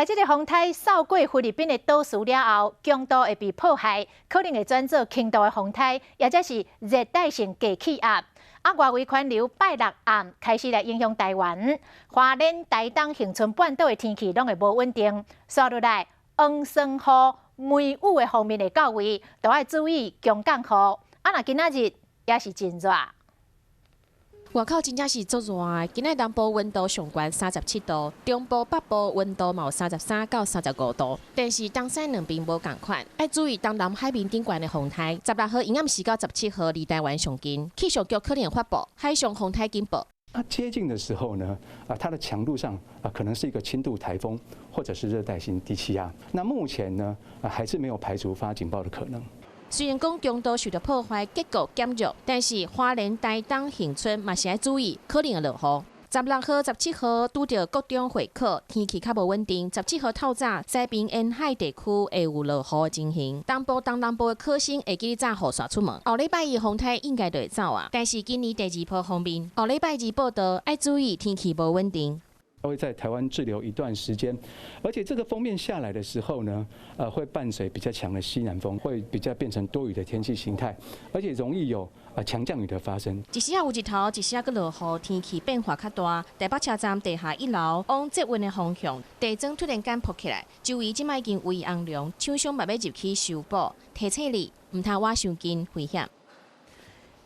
來這個風颱掃過菲律賓的島嶼了後，強度會被破壞，可能會轉做輕度的風颱，抑或是熱帶性低氣壓。啊，外圍環流拜六暗開始來影響台灣、花蓮、台東、恆春半島的天氣攏會無穩定。紲落來，黃霜雨、梅雨的鋒面會到位，都愛注意強降雨。啊，若今仔日也是真熱。外口真正是足熱的，今仔南部溫度上懸37度，中部北部溫度嘛有33到35度。但是東西兩邊無仝款，愛注意東南海面頂懸的風颱，16號陰暗時到17號離台灣上近，氣象局可能發布海上風颱警報。它接近的時候呢，啊，它的強度上啊，可能是一個輕度颱風，或者是熱帶性低氣壓。那目前呢，啊，還是沒有排除發警報的可能。雖然講強度受著破壞，結構減弱，但是花蓮、台東、恆春嘛是愛注意可能會落雨。16號、17號拄著各種會考，天氣較無穩定。17號透早，西邊沿海地區會有落雨的情形。東部、東南部的考生會記得紮雨傘出門。後禮拜一風颱應該就會走啊，但是今年第二波鋒面，後禮拜二報道愛注意天氣無穩定。會在台灣滯留一段時間，而且這個鋒面下來的時候呢，會伴隨比較強的西南風，會比較變成多雨的天氣形態，而且容易有啊強降雨的發生。一時仔有日頭，一時仔閣落雨，天氣變化較大。台北車站地下一樓往捷運的方向，地磚突然間破起來，周圍這擺已經圍紅龍，廠商嘛欲入去修補，提醒你毋通倚傷近，危險。